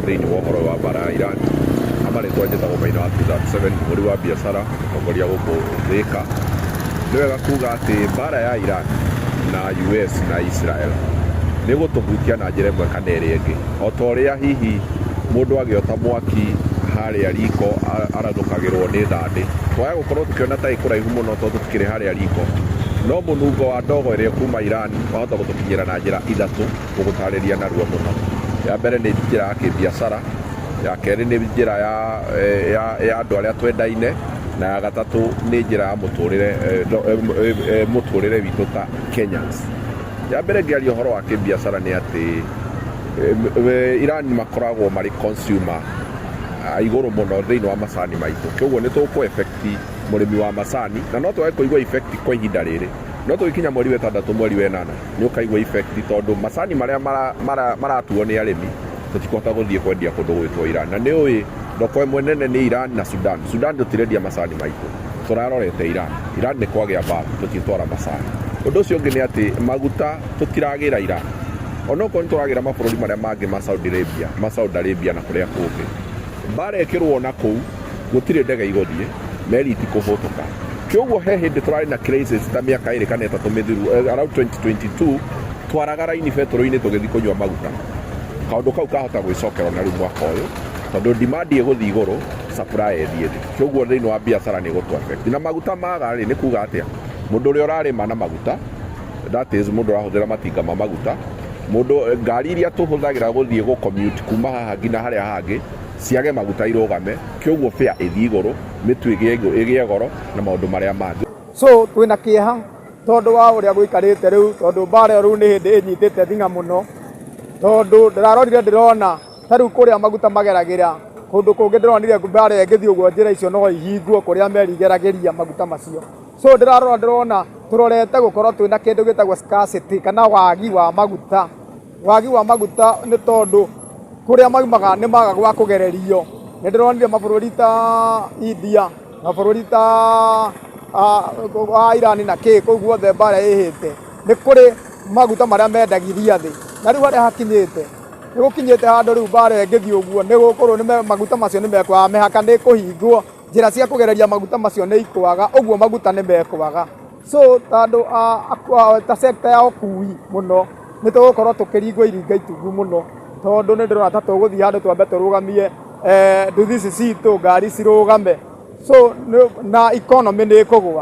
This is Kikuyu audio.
Thĩinĩ wa ũhoro wa mbara ya Iran. Amarĩtwa njĩtagwo Maina wa 237, mũhũri wa biacara, mũtongoria gũkũ Thĩka. Nĩ wega kuga atĩ mbara ya Iran na US na Israel nĩ gũtũhutia na njĩra ĩmwe kana ĩrĩa ĩngĩ. O ta ũrĩa hihi mũndũ agĩota mwaki harĩa riko arathũkagĩrwo nĩ thandĩ. Twaya gũkorwo tũkĩona ta ĩ kũraihu mũno tondũ tũtikĩrĩ harĩa riko. No mũnungo wa ndogo ĩrĩa ĩkuma Iran wahota gũtũkinyĩra na njĩra ithatũ ngũgũtarĩria narua mũno. Ya mbere nĩ njĩra ya kĩbiacara, ya kerĩ nĩ njĩra ya, ya, ya andũ arĩa twendaine, na ya gatatũ nĩ njĩra ya mũtũrĩre, mũtũrĩre witũ ta Kenyans. Ya mbere ngĩaria ũhoro wa kĩbiacara nĩ atĩ Iran makoragwo marĩ consumer a igũrũ mũno thĩinĩ wa macani maitũ, kwoguo nĩ tũkũ affect mũrĩmi wa macani na no twage kũigua effect kwa ihinda rĩrĩ, no tũgĩkinya mweri wa ĩtandatũ, mweri wa ĩnana nĩ ũkaigua effect tondũ macani marĩa maratuo nĩ arĩmi tũtikũhota gũthiĩ kwendia kũndũ gwĩtwo Iran. Na nĩ ũĩ thoko ĩmwe nene nĩ Iran na Sudan. Sudan tũtirendia macani maitũ, tũrarorete Iran. Iran nĩ kwagĩa mbara, tũtitwara macani. Ũndũ ũcio ũngĩ nĩ atĩ maguta tũtiragĩra Iran, onokorwo nĩ tũragĩra mabũrũri marĩa mangĩ ma Saudi Arabia, ma Saudi Arabia na kũrĩa kũngĩ. Mbara ĩkĩrũo na kũu gũtirĩ ndege igũthiĩ, meri itikũhũtũka. Kĩoguo he hĩndĩ tũrarĩ na crisis ta mĩaka 2 kana 3 mĩthiru, around 2022 twaraga raini betũrũ-inĩ tũgĩthiĩ kũnyua maguta. Kaũndũ kau kahota gwĩcokera na rĩu mwaka ũyũ tondũ demand ĩgũthiĩ igũrũ, supply ĩthiĩ thĩ. Kĩoguo thĩinĩ wa biacara nĩ ĩgũtũ affect. Na maguta maga rĩ, nĩ kuga atĩa? Mũndũ ũrĩa ũrarĩma na maguta, that is mũndũ ũrahũthĩra matinga ma maguta, mũndũ ngari iria tũhũthagĩra gũthiĩ gũ commute kuma haha nginya harĩa hangĩ ciage maguta irũgame, kĩoguo fare ĩthiĩ igũrũ, mĩtu ĩgĩe goro na maũndũ marĩa mangĩ. So twĩna kĩeha tondũ wa ũrĩa gũikarĩte rĩu, tondũ mbara ĩyo rĩu nĩ hĩndĩ ĩnyitĩte thing'a mũno, tondũ ndĩrarorire ndĩrona ta rĩu kũrĩa maguta mageragĩra kũndũ kũngĩ, ndĩronire mbara ĩyo ĩngĩthiĩ ũguo njĩra icio no ihingwo kũrĩa meri igeragĩria maguta macio. So ndĩrarora ndĩrona tũrorete gũkorwo twĩna kĩndũ gĩtagwo scarcity kana wagi wa maguta. Wagi wa maguta nĩ tondũ kũrĩa maumaga nĩ maga gwa kũgererio. Nĩ ndĩronire mabũrũri ta India, mabũrũri ta wa Iran na kĩ kũu guothe mbara ĩhĩte, nĩ kũrĩ maguta marĩa mendagiria thĩ. Na rĩu harĩa hakinyĩte, nĩ gũkinyĩte handũ rĩu mbara ĩngĩthiĩ ũguo nĩ gũkorwo maguta macio nĩ mekwaga, mĩhaka nĩ ĩkũhingwo, njĩra cia kũgereria maguta macio nĩ ikwaga, ũguo maguta nĩ mekwaga. So ta andũ ta sector ya ũkui mũno nĩ tũgũkorwo tũkĩringwo iringa itungu mũno, tondũ nĩ ndĩrona ta tũgũthiĩ handũ twambe tũrũgamie nduthi ici citũ, ngari cirũgame. So na economy nĩ ĩkũgũa.